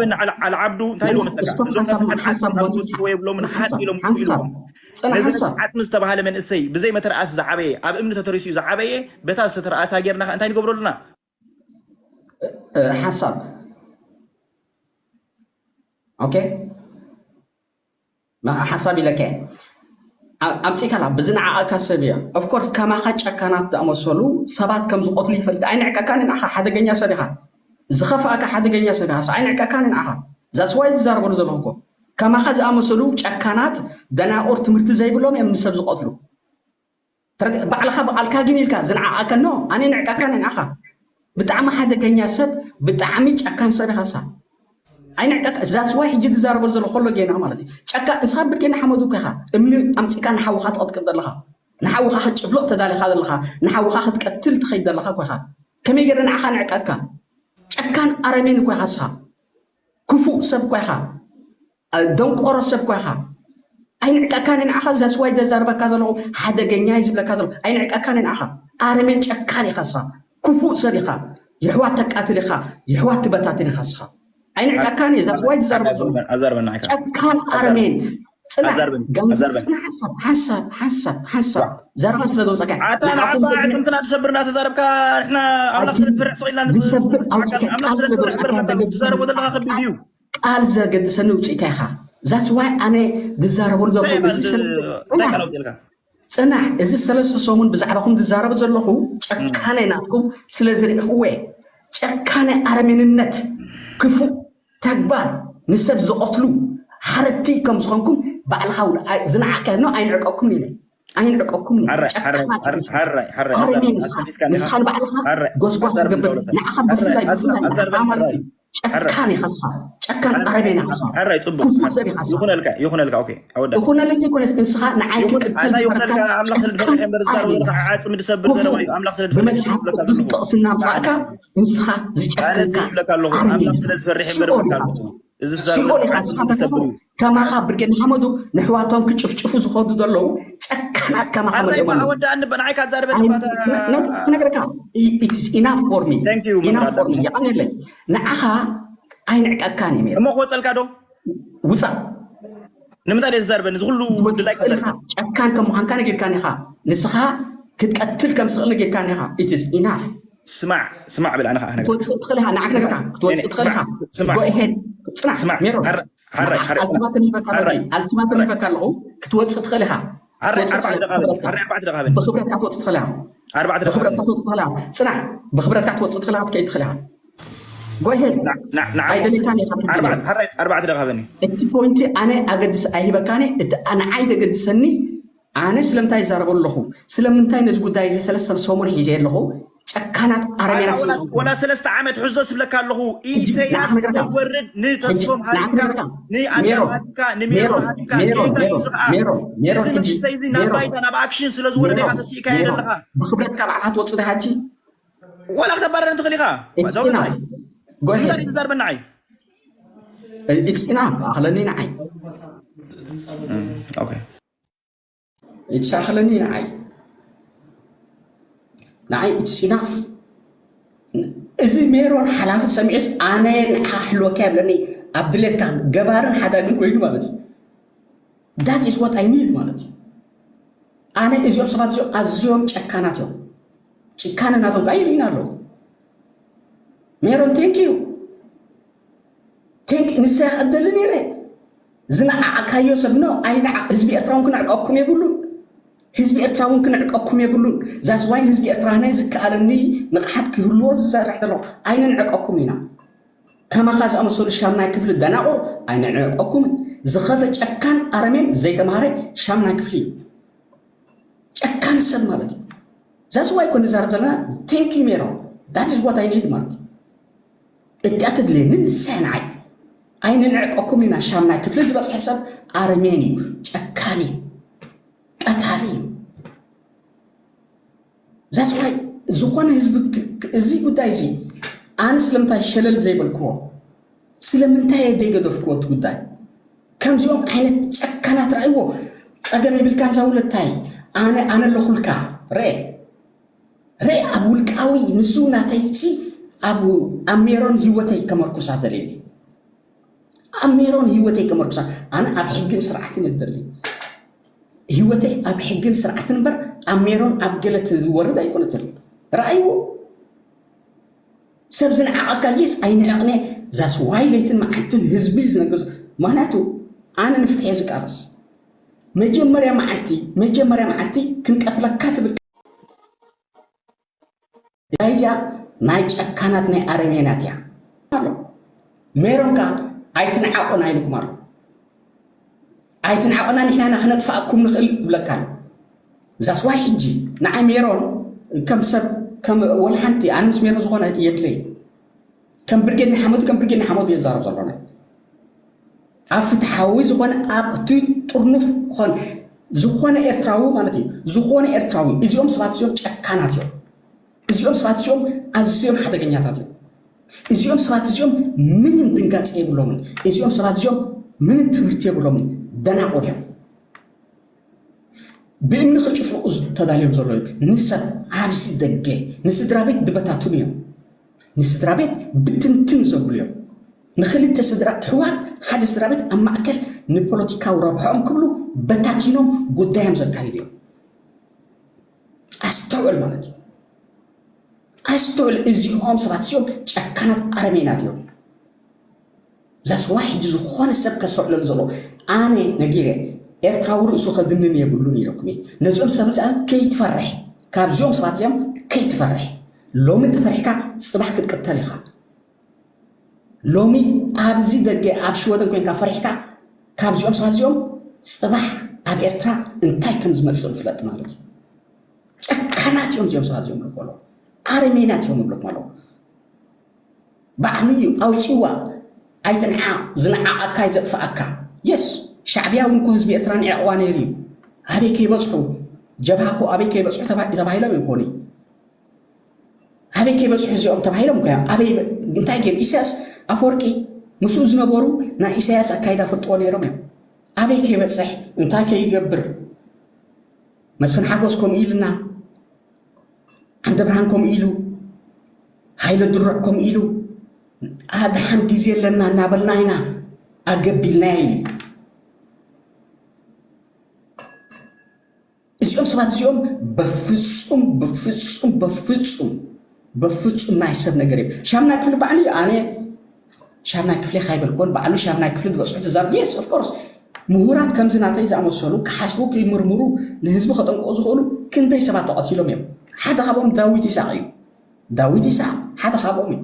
በን ዓል ዓል ዓብዱ እንታይ ኢልዎ መስለካ? እዞም ነስሓት ዓጽሚ ካብ ዝወጽእዎ የብሎምን፣ ሓጽ ኢሎም ውጹ ኢልዎም። ነዚ ነስሓት ዓጽሚ ዝተባህለ መንእሰይ ብዘይ መተርኣስ ዝዓበየ፣ ኣብ እምኒ ተተሪሱ እዩ ዝዓበየ። በታ ዝተተርኣሳ ጌርና ከ እንታይ ንገብረሉና? ሓሳብ ኦኬ፣ ሓሳብ ኢለከ ኣምፂእካላ ብዝነዓቐካ ሰብ እያ። ኦፍኮርስ ከማኻ ጨካናት ዝኣመሰሉ ሰባት ከም ዝቐትሉ ይፈልጥ። ኣይንዕቀካን ኢና፣ ሓደገኛ ሰብ ኢኻ፣ ዝኸፍኣካ ሓደገኛ ሰብ ኢኻ፣ ኣይንዕቀካን ኢና። ኣኻ ዛስዋይ ዝዛረበሉ ዘለኹ እኮ ከማኻ ዝኣመሰሉ ጨካናት ደናቑር ትምህርቲ ዘይብሎም እዮም ንሰብ ዝቐትሉ። ባዕልኻ ብቓልካ ግን ኢልካ ዝነዓቐከ ኖ ኣነ ንዕቀካን ኢና። ኣኻ ብጣዕሚ ሓደገኛ ሰብ፣ ብጣዕሚ ጨካን ሰብ ኢኻሳ። ኣይንዕቀካ ዛስዋይ ሕጂ ዝዛረበሉ ዘሎ ከሎ ጌና ማለት እዩ። ጨካ ንስኻ ብርጌና ሓመዱ እኮ ኢኻ፣ እምኒ ኣምፂእካ ንሓውኻ ትቐጥቅጥ ዘለኻ፣ ንሓውኻ ክትጭፍልቕ ተዳሊኻ ዘለኻ፣ ንሓውኻ ክትቀትል ትኸይድ ዘለኻ እኮ ኢኻ። ከመይ ገይረ ንዓኻ ንዕቀካ? ጨካን ኣረሜን እኮ ኢኻ ንስኻ። ክፉእ ሰብ እኮ ኢኻ። ደንቆሮ ሰብ እኮ ኢኻ። ኣይንዕቀካን ንዓኻ ዛስዋይ ዘዛርበካ ዘለኹ ሓደገኛ እዩ ዝብለካ ዘለኹ። ኣይንዕቀካን ንዓኻ ኣረሜን ጨካን ኢኻ ንስኻ። ክፉእ ሰብ ኢኻ። የሕዋት ተቃትል ኢኻ። የሕዋት ትበታትን ኢኻ ንስኻ። ኣይንዕቀካን እየ ዛስዋይ ዝዛርበ ዘለኹ። ኣዛርበና ኢካ ጨካን ኣረሜን። ጽናሕ ኣዛርበን ጋንዛ ኣዛርበን ጽናሕ ሓሳብ ሓሳብ ሓሳብ ሓሳብ ዘረባ ስለ ዘውጻካ ኣታ ንዓባ ኣዕፅምትና ትሰብር እናተዛረብካ ንሕና ኣምላኽ ስለ ትፈርሕ ስቕ ኢልና ንስማዓካ ኣምላኽ ስለ ትፈርሕ እምበር ትዛረቦ ዘለካ ከቢድ እዩ። ቃል ዘገድሰኒ ውፅኢታ ኢኻ። ዛስዋይ ኣነ ዝዛረበሉ ዘለኹ እንታይ ቃል ኣውፅእልካ? ፅናሕ፣ እዚ ሰለስተ ሰሙን ብዛዕባኹም ዝዛረብ ዘለኹ ጨካነ ናትኩም ስለ ዝርኢኽዎ እየ። ጨካነ ኣረሜንነት፣ ክፉእ ተግባር፣ ንሰብ ዝቐትሉ ሓረድቲ ከም ዝኾንኩም ባዕልኻ ዝነዓቀ ኖ ኣይንዕቀኩም ኢለ ኣይንዕቀኩም ኢለ። ሓራይ ሓራይ ሓራይ ሓራይ ኣዛርበን ኣስተንፊስካ እንዲኻ። ንስኻ ንባዕልኻ ሓራይ ጎስጓስ ኣዛርበን ትገብር ዘውለተ ንዓኻ ብፍላይ ብፍላይ ኣዛርበን ኣማልቲ ሓራይ ጨካን ኢኻ ንስኻ። ጨካን ኣረሜን ኢኻ ንስኻ። ሓራይ ጽቡቅ ክፉእ ሰብ ኢኻ ንስኻ። ይኹነልካ ይኹነልካ። ኦኬ ኣወዳ ይኹነልካ ይኮነስ ንስኻ ንዓይ ይኹን ኣታ ክቅትል ይኹነልካ። ኣምላኽ ስለ ዝፈርሕ እምበር ዝዛረቦ ዘለካ ዓጽሚ ዝሰብር ዘረባ እዩ። ኣምላኽ ስለ ዝፈርሕ ይብለካ ኣለኹ። ጥቕስና ምራእካ ንስኻ ኣነ ዝጨክንካ ይብለካ ኣለኹ። ኣምላኽ ስለ ዝፈርሕ እምበር ይብለካ ኣለኹ። እዚ ዝዛረቦ ሲኦል ኢኻ ዘለካ ንስኻ ዓጽሚ ዝሰብር እዩ። ከማኻ ብርጌድ ንሓመዱ ንሕዋቶም ክጭፍጭፉ ዝኸዱ ዘለዉ ጨካናት ከማኻ ኣረ መፅኦም ኣለዉ። ኣወዳእኒ በ ንዓይ ካብ ዛረበ ባታ ክነግረካ ኢትስ ኢናፍ ፎር ሚ Thank you ኢናፍ መምህር ፎር ሚ ኣዳም። የቐንየለይ ንዓኻ ኣይንዕቀካን እዩ እሞ ክወፀልካ ዶ? ውፃእ ንምንታይ ደይ ዝዛርበኒ? እዚ ኩሉ ድላይ ከዘርብ ጨካን ከም ምዃንካ ነጊርካኒ ኢኻ። ንስኻ ክትቀትል ከም ዝኽእል ነጊርካኒ ኢኻ። ኢትስ ኢናፍ ስማዕ ስማዕ ብል ኣነ ከዓ ክነግረካ። ክትወፅእ ትኽእል ኢኻ። ንዓክ ነግርካ ክትወፅእ ትኽእል ኢኻ። ስማዕ ጎ ሄድ ፅናሕ ስማዕ ሜሮ ሓራይ ሓራይ ሓራይ ሓራይ ኣለኹ። ኣልቲማተም ሂበካ ኣለኹ። ክትወፅእ ትኽእል ኢኻ። ሓራይ ክትወፅእ ኣርባዕተ ትኽእል ደቃ በል ኢኻ። ሓራይ ኣርባዕተ ደቃ በል ብኽብረትካ ክትወፅእ ትኽእል ኢኻ። ኣርባዕተ ደቃ ብኽብረትካ በል ክትወፅእ ትኽእል ኢኻ። ፅናሕ ብኽብረትካ ክትወፅእ ትኽእል ኢኻ። ክትከይድ ትኽእል ኢኻ። ጎ ሄድ ንዓ- ንዓ- ኣይደለካን ኢኻ። ኣርባዕተ ሓራይ ኣርባዕተ ደቃ በኒ እቲ ፖይንቲ ኣነ ኣገድስ ኣይሂበካን እየ። እቲ ንዓይ ዘገድሰኒ ኣነ ስለምንታይ ይዛረበሉ ኣለኹ? ስለምንታይ ነዚ ጉዳይ እዚ ሰለስተ ሰሙን ሒዘ ኣለኹ? ጨካናት ኣረሜናት ስለ ዝኾንኩም። ወላ ሰለስተ ዓመት ሕዞ ስብለካ ኣለኹ። ሕጂ ኢሰያስ ንዓኽ ንረካ። ዘይወርድ ንተስፎም ሕጂ ንዓኽ ሃዲምካ ንረካ። ንኣዳም ሜሮን፣ ሃዲምካ ንሜሮን ሜሮን፣ ሃዲምካ ሜሮን፣ ጌጋ እዩ ሜሮን፣ እዚ ከዓ ሜሮን፣ ሜሮን፣ እዚ ሕጂ፣ መንእሰይ እዚ ናብ ሜሮን፣ ባይታ ናብ ኣክሽን ስለ ዝወረደ ኢኻ ሜሮን፣ ተሲእካዮ ሜሮን፣ ዘለኻ። ብኽብረትካ ባዕልኻ ትወፅእ ዲኻ ሕጂ? ዋላ ክተባረረኒ ትኽእል ኢኻ። It's enough. Go ahead. እንታይ እዩ ዝዛርበኒ ንዓይ? It's enough. ኣኽለኒ ንዓይ። ኦኬ። ይትሳኸለኒ ንዓይ ንዓይ it's enough። እዚ ሜሮን ሓላፊ ሰሚዑስ ኣነ ንዓኻ ክሕልወካ የብለኒ። ኣብ ድሌትካ ገባርን ሓዳግን ኮይኑ ማለት እዩ። That is what I need ማለት እዩ። ኣነ እዚኦም ሰባት እዚኦም ኣዝዮም ጨካናት እዮም። ጭካነ ናቶም ከዓ ይርእዩና ኣለዉ። ሜሮን thank you። Thank you ንሳ ይቐደሊ ነይረ። ዝነዓቕካዮ ሰብ ኖ ኣይነዓ ህዝቢ ኤርትራ እውን ክንዕቀኩም የብሉን። ህዝቢ ኤርትራ እውን ክንዕቀኩም የብሉን። That's why ንህዝቢ ኤርትራ ናይ ዝከኣለኒ ንቕሓት ክህልዎ ዝሰርሕ ዘለኹ ኣይንንዕቀኩም ኢና። ከማኻ ዝኣመሰሉ ሻምናይ ክፍሊ ደናቑር ኣይንዕቀኩምን። ዝኸፈ ጨካን ኣረሜን ዘይተማሃረ ሻምናይ ክፍሊ እዩ። ጨካን ሰብ ማለት እዩ። That's why እኮ ንዛረብ ዘለና thank you ሜሮን that is what I need ማለት እዩ። እቲኣ ትድልየኒ ንሳ እያ ንዓይ። ኣይንንዕቀኩም ኢና። ሻምናይ ክፍሊ ዝበፅሐ ሰብ ኣረሜን እዩ፣ ጨካን እዩ፣ ቀታሊ እዩ። That's why ዝኾነ ህዝቢ ክ- ክ- እዚ ጉዳይ እዚ ኣነ ስለምንታይ ሸለል ዘይበልክዎ ስለምንታይ እየ ዘይገደፍክዎ እቲ ጉዳይ? ከምዚኦም ዓይነት ጨካናት ረኣይዎ ፀገም የብልካን ዛውለታይ ኣነ ኣነ ኣለኹልካ ርአ ርአ ኣብ ውልቃዊ ንሱ ናተይ ሲ ኣብ ኣብ ሜሮን ህይወተይ ከመርኩሳ ደልየኒ ኣብ ሜሮን ህይወተይ ከመርኩሳ፣ ኣነ ኣብ ሕግን ስርዓትን እደሊ። ህይወተይ ኣብ ሕግን ስርዓትን እምበር ኣብ ሜሮን ኣብ ገለት ዝወርድ ኣይኮነትን። ረኣይዎ። ሰብ ዝንዓቐካ የስ ኣይንዕቕነ። ዛስ ዋይ ለይትን መዓልትን ህዝቢ ዝነገሱ። ምክንያቱ ኣነ ንፍትሒ ዝቃለስ። መጀመርያ መዓልቲ፣ መጀመርያ መዓልቲ ክንቀትለካ ትብል። እዚኣ ናይ ጨካናት ናይ ኣረሜናት እያ። ኣሎ። ሜሮን ከኣ ኣይትንዓቑና ኢልኩም ኣሎ። ኣይትንዓቑና፣ ንሕና ኢና ክነጥፍኣኩም ንኽእል ይብለካ ኣሎ። ዛስ ዋይ ሕጂ ንዓይ ሜሮን ከም ሰብ፣ ከም ወላ ሓንቲ ኣነ ምስ ሜሮን ዝኾነ የድለይ። ከም ብርጌድ ንሓመዱ፣ ከም ብርጌድ ንሓመዱ እየ ዝዛረብ ዘሎ። ናይ ኣብ ፍትሓዊ ዝኾነ፣ ኣብቲ ጥርኑፍ ክኾን ዝኾነ ኤርትራዊ ማለት እዩ። ዝኾነ ኤርትራዊ፣ እዚኦም ሰባት እዚኦም ጨካናት እዮም። እዚኦም ሰባት እዚኦም ኣዝዮም ሓደገኛታት እዮም። እዚኦም ሰባት እዚኦም ምንም ድንጋጽ የብሎምን። እዚኦም ሰባት እዚኦም ምንም ትምህርቲ የብሎምን። ደናቑር እዮም። ብእምኒ ክጭፍልቑ ተዳልዮም ዘለዉ እዮም። ንሰብ ኣብዚ ደገ ንስድራ ቤት ድበታትኑ እዮም። ንስድራ ቤት ብትንትን ዘብሉ እዮም። ንክልተ ስድራ ኣሕዋት ሓደ ስድራ ቤት ኣብ ማእከል ንፖለቲካዊ ረብሖኦም ክብሉ በታቲኖም ጉዳዮም ዘካይዱ እዮም። ኣስተውዕል ማለት እዩ። ኣስተውዕል፣ እዚኦም ሰባት እዚኦም ጨካናት ኣረሜናት እዮም። ዛስ ዋይ ሕጂ ዝኾነ ሰብ ከስተውዕለሉ ዘለዎ። ኣነ ነጊረ፣ ኤርትራዊ ርእሱ ከድንን የብሉን ኢለኩም እየ። ነዚኦም ሰብ እዚኣ ከይትፈርሕ፣ ካብዚኦም ሰባት እዚኦም ከይትፈርሕ። ሎሚ እንተፈሪሕካ ጽባሕ ክትቅተል ኢኻ። ሎሚ ኣብዚ ደገ ኣብ ሽወደን ኮይንካ ፈሪሕካ ካብዚኦም ሰባት እዚኦም ጽባሕ ኣብ ኤርትራ እንታይ ከም ዝመጽእ ፍለጥ ማለት እዩ። ጨካናት እዮም እዚኦም ሰባት እዚኦም ንብሎ ኣለዉ። ኣረሜናት እዮም ንብለኩም ኣለዉ። ባዕሉ እዩ ኣውጺዋ። ኣይትንዓ፣ ዝነዓቐካ እዩ ዘጥፍኣካ። የስ፣ ሻዕብያ እውን እኮ ህዝቢ ኤርትራ ንዒቕዋ ነይሩ እዩ። ኣበይ ከይበጽሑ፣ ጀብሃ እኮ ኣበይ ከይበጽሑ ተባ-፣ ተባሂሎም እዮም ኮኒ። ኣበይ ከይበጽሑ እዚኦም ተባሂሎም እኮ እዮም። ኣበይ በ-፣ እንታይ ገይሩ? ኢሳያስ ኣፈወርቂ ምስኡ ዝነበሩ ናይ ኢሳያስ ኣካይዳ ፈልጥዎ ነይሮም እዮም። ኣበይ ከይበጽሕ፣ እንታይ ከይገብር? መስፍን ሓጎስ ከምኡ ኢልና፣ ዓንደ ብርሃን ከምኡ ኢሉ፣ ሃይለ ድሩዕ ከምኡ ኢሉ፣ ኣድሓን ግዜ ኣለና እናበልና ኢና ኣገቢልናያ ኢሉ። እዚኦም ሰባት እዚኦም በፍጹም፣ በፍጹም፣ በፍጹም፣ በፍጹም ናይ ሰብ ነገር እዮም። ሻምናይ ክፍሊ ባዕሉ ኣነ ሻምናይ ክፍሊ ካይበልኮን ባዕሉ ሻምናይ ክፍሊ ዝበጽሑ ትዛረብ። የስ፣ ኦፍ ኮርስ፣ ምሁራት ከምዚ ናተይ ዝኣመሰሉ ክሓስቡ፣ ክምርምሩ፣ ንህዝቢ ከጠንቅቑ ዝኽእሉ ክንደይ ሰባት ተቐቲሎም እዮም። ሓደ ካብኦም ዳዊት ይስሐቅ እዩ። ዳዊት ይስሐቅ ሓደ ካብኦም እዩ።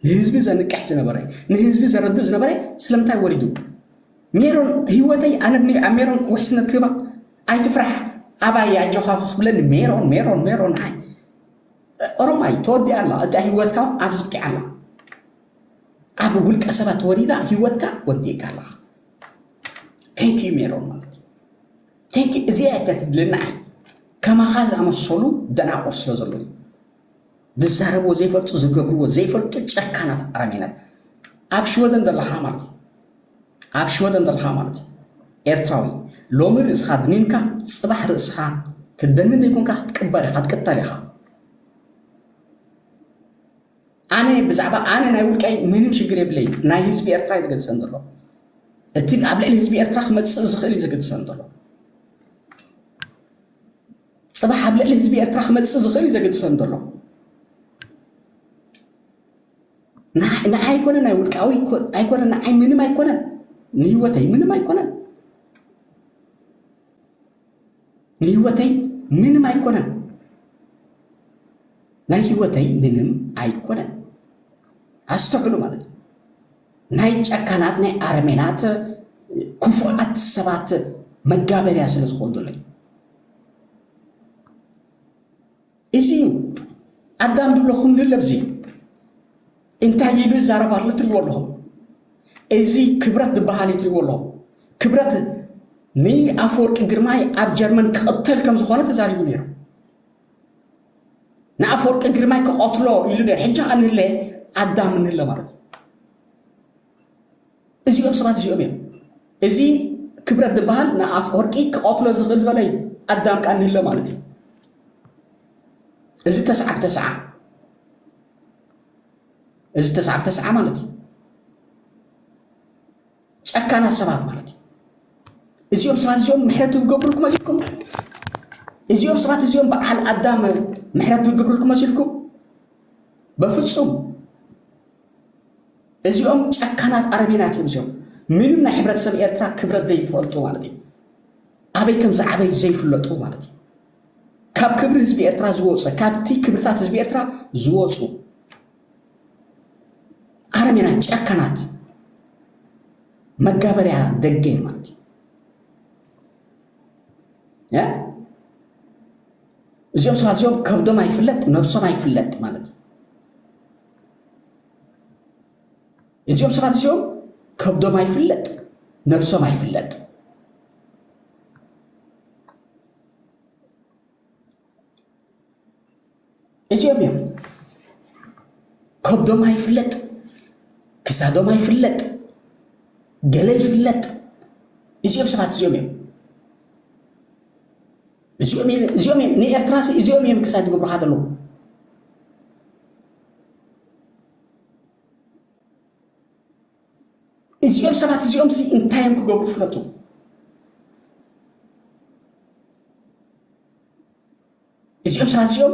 ንህዝቢ ዘንቅሕ ዝነበረ፣ ንህዝቢ ዘረድእ ዝነበረ ስለምንታይ ወሪዱ? ሜሮን ህይወተይ ኣነ ብኒ-፣ ኣብ ሜሮን ውሕስነት ክህባ ኣይትፍራሕ። ኣባይ ኣጆኻ ክብለኒ ሜሮን፣ ሜሮን፣ ሜሮን። ኣይ ኦሮማይ ተወዲኣ ኣላ። እታ ህይወትካ ኣብዚ ብቂዓ ኣላ። ኣብ ውልቀ ሰባት ተወሪዳ ህይወትካ ወዲእካ ኣለኻ። ቴንክ ዩ ሜሮን ማለት እዩ። ቴንክ ዩ። እዚኣ እያ ተትድለና ኣይ ከማኻ ዝኣመሰሉ ደናቑር ስለ ዘለዉ እዩ። ዝዛረብዎ ዘይፈልጡ፣ ዝገብርዎ ዘይፈልጡ ጨካናት ኣረሜናት። ኣብ ሽወደን ዘለኻ ማለት እዩ። ኣብ ሽወደን ዘለኻ ማለት እዩ። ኤርትራዊ፣ ሎሚ ርእስኻ ድኒንካ፣ ጽባሕ ርእስኻ ክትደንን ዘይኮንካ ክትቅበር ኢኻ፣ ክትቅተል ኢኻ። ኣነ ብዛዕባ ኣነ ናይ ውልቀይ ምንም ሽግር የብለይ። ናይ ህዝቢ ኤርትራ እዩ ዘገድሰን ዘሎ። እቲ ኣብ ልዕሊ ህዝቢ ኤርትራ ክመጽእ ዝኽእል እዩ ዘገድሰን ዘሎ። ጽባሕ ኣብ ልዕሊ ህዝቢ ኤርትራ ክመጽእ ዝኽእል እዩ ዘገድሰን ዘሎ። ንዓ-፣ ንዓይ ኣይኮነን፣ ናይ ውልቃዊ ኮ-፣ ኣይኮነን፣ ንዓይ ምንም ኣይኮነን፣ ንህይወተይ ምንም ኣይኮነን፣ ንህይወተይ ምንም ኣይኮነን፣ ናይ ህይወተይ ምንም ኣይኮነን። ኣስተውዕሉ ማለት እዩ። ናይ ጨካናት፣ ናይ ኣረሜናት፣ ክፉኣት ሰባት መጋበርያ ስለ ዝኾኑ ዘሎ እዩ። እዚ እዩ ኣዳም ዝብለኹም ንለብዚ እንታይ ኢሉ ይዛረብ ኣሎ ትብልዎ ኣለኹም። እዚ ክብረት ዝበሃል እዩ ትብልዎ ኣለኹም። ክብረት ንኣፈወርቂ ግርማይ ኣብ ጀርመን ክቕተል ከም ዝኾነ ተዛሪቡ ነይሩ። ንኣፈወርቂ ግርማይ ክቐትሎ ኢሉ ነይሩ። ሕጂ ከኣ ንህለ ኣዳም ንህለ ማለት እዩ። እዚኦም ሰባት እዚኦም እዮም። እዚ ክብረት ዝበሃል ንኣፈወርቂ ክቐትሎ ዝኽእል ዝበለ እዩ። ኣዳም ከኣ ንህለ ማለት እዩ። እዚ ተስዓ ብተስዓ፣ እዚ ተስዓ ብተስዓ ማለት እዩ። ጨካናት ሰባት ማለት እዩ። እዚኦም ሰባት እዚኦም ምሕረት ዝገብሩልኩም መሲልኩም? እዚኦም ሰባት እዚኦም በዓል ኣዳም ምሕረት ዝገብሩልኩም መሲልኩም? በፍጹም። እዚኦም ጨካናት ኣረሜናት እዮም። እዚኦም ምንም ናይ ሕብረተሰብ ኤርትራ ክብረት ዘይፈልጡ ማለት እዩ። ኣበይ ከም ዝዓበዩ ዘይፍለጡ ማለት እዩ። ካብ ክብሪ ህዝቢ ኤርትራ ዝወፀ፣ ካብቲ ክብርታት ህዝቢ ኤርትራ ዝወፁ ኣረሜናት፣ ጨካናት፣ መጋበርያ ደገ ማለት እዩ። እ? እዚኦም ሰባት እዚኦም ከብዶም ኣይፍለጥ፣ ነብሶም ኣይፍለጥ ማለት እዩ። እዚኦም ሰባት እዚኦም ከብዶም ኣይፍለጥ፣ ነብሶም ኣይፍለጥ። እዚኦም እዮም። ከብዶም ኣይፍለጥ፣ ክሳዶም ኣይፍለጥ፣ ገለ ይፍለጥ። እዚኦም ሰባት እዚኦም እዮም። እዚኦም እዮም፣ እዚኦም እዮም። ንኤርትራ ሲ እዚኦም እዮም ክሳድ ዝገብሩኻ ዘለዉ። እዚኦም ሰባት እዚኦም ሲ እንታይ እዮም ክገብሩ ፍለጡ። እዚኦም ሰባት እዚኦም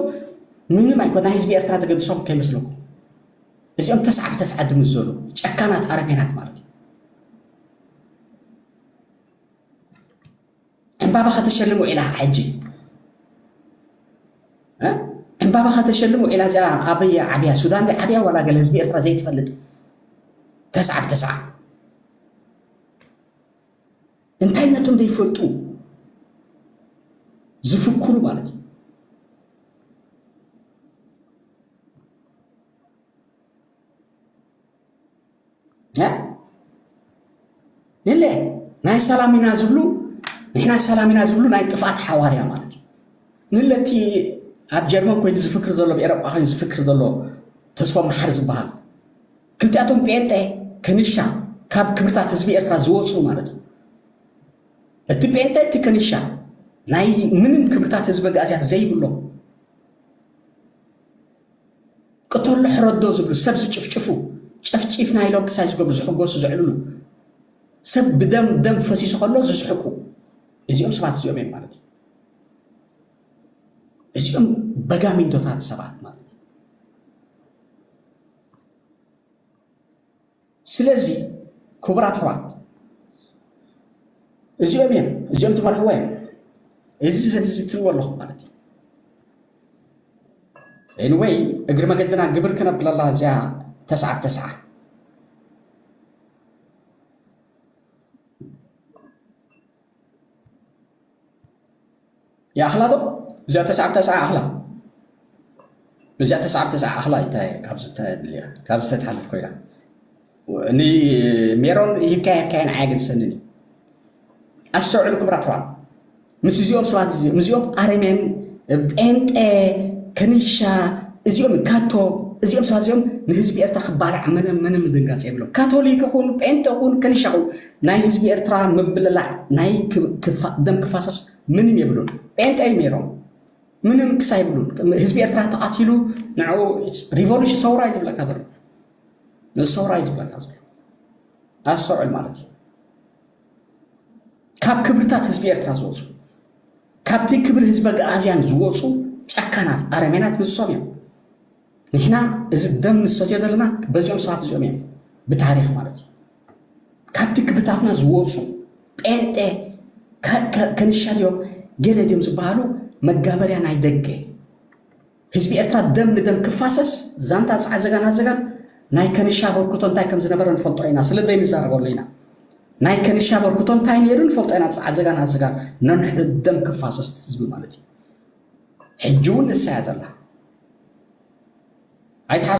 ምንም ኣይኮን፣ ናይ ህዝቢ ኤርትራ ተገድሶም ከይመስለኩም። እዚኦም ተስዓ ብተስዓ ድምዘሉ ጨካናት ኣረሜናት ማለት እዩ። ዕምባባ ከተሸልም ውዒላ ሕጂ፣ እ? ዕምባባ ከተሸልም ውዒላ እዚኣ ኣበይ ዓብያ? ሱዳን ዶ ዓብያ ዋላ ገለ ህዝቢ ኤርትራ ዘይትፈልጥ? ተስዓ ብተስዓ። እንታይነቶም ዘይፈልጡ ዝፍክሩ ማለት እዩ። እ? ንለ ናይ ሰላም ኢና ዝብሉ፣ ንሕና ሰላም ኢና ዝብሉ ናይ ጥፍኣት ሓዋርያ ማለት እዩ። ንለቲ ኣብ ጀርመን ኮይኑ ዝፍክር ዘሎ፣ ኣብ ኤሮጳ ኮይኑ ዝፍክር ዘሎ ተስፎም መሓሪ ዝበሃል፣ ክልቲኣቶም ጴንጤ ከንሻ ካብ ክብርታት ህዝቢ ኤርትራ ዝወፁ ማለት እዩ። እቲ ጴንጤ እቲ ከንሻ ናይ ምንም ክብርታት ህዝቢ ኣግኣዝያን ዘይብሎም፣ ቅተሎ ሕረዶ ዝብሉ፣ ሰብ ዝጭፍጭፉ፣ ጨፍጪፍና ኢሎም ክሳይ ዝገብሩ፣ ዝሕጎሱ፣ ዘዕልሉ፣ ሰብ ብደም ደም ፈሲሱ ከሎ ዝስሕቁ፣ እዚኦም ሰባት እዚኦም እዮም ማለት እዩ። እዚኦም በጋሚንቶታት ሰባት ማለት እዩ። ስለዚ ክቡራት ኣሕዋት፣ እዚኦም እዮም፣ እዚኦም ትመርሕዎ እዮም። እዚ ሰብ እዚ ትሪእዎ ኣለኹም ማለት እዩ። ኤኒወይ፣ እግሪ መገድና ግብር ክነብለላ እዚኣ ተስዓ ብተስዓ። ይኣኽላ ዶ? እዚኣ ተስዓ ብተስዓ ኣኽላ። እዚኣ ተስዓ ብተስዓ ኣኽላ ይታይ ካብዚ ተድልያ፣ ካብዚ ተትሓልፍ ኮይና። ንሜሮን ሂብካያ ሂብካያ ንዓይ ኣገድሰንን እዩ። ኣስተውዕሉ ክቡራት ኣሕዋት። ምስ እዚኦም ሰባት እዚኦም፣ እዚኦም ኣረሜን፣ ጴንጤ፣ ከንሻ፣ እዚኦም ካቶ፣ እዚኦም ሰባት እዚኦም ንህዝቢ ኤርትራ ክባላዕ ምንም፣ ምንም ድንጋጽ የብሎም። ካቶሊክ ይኹን፣ ጴንጤ ይኹን፣ ከንሻ ይኹን፣ ናይ ህዝቢ ኤርትራ ምብልላዕ፣ ናይ ክ-፣ ክፋ-፣ ደም ክፋሰስ ምንም የብሉን። ጴንጤ እዩ ሜሮን። ምንም ክሳ የብሉን። ህዝቢ ኤርትራ ተቓቲሉ ንዕኡ ሪቮሉሽን ሰውራ እዩ ዝብለካ ዘሎ። ንሰውራ እዩ ዝብለካ ዘሎ። ኣስተውዕል ማለት እዩ። ካብ ክብርታት ህዝቢ ኤርትራ ዝወፁ፣ ካብቲ ክብሪ ህዝቢ ኣግኣዝያን ዝወፁ ጨካናት ኣረሜናት ንሶም እዮም። ንሕና እዚ ደም ንሰትዮ ዘለና በዚኦም ሰባት እዚኦም እዮም፣ ብታሪኽ ማለት እዩ። ካብቲ ክብርታትና ዝወፁ ጴንጤ፣ ከ-፣ ከ-፣ ከንሻ ድዮም፣ ገለ ድዮም ዝበሃሉ መጋበርያ ናይ ደገ። ህዝቢ ኤርትራ ደም ንደም ክፋሰስ፣ ዛንታ ጸዓት ዘጋን ሃዘጋን ናይ ከንሻ በርክቶ እንታይ ከም ዝነበረ ንፈልጦ ኢና፣ ስለ ዘይንዛረበሉ ኢና። ናይ ከንሻ በርክቶ እንታይ ነይሩ ንፈልጦ ኢና፣ ጸዓት ዘጋን ሃዘጋን ነንሕድ ደም ክፋሰስ ህዝቢ ማለት እዩ። ሕጂ እውን ንሳ እያ ዘላ። ኣይትሓ-፣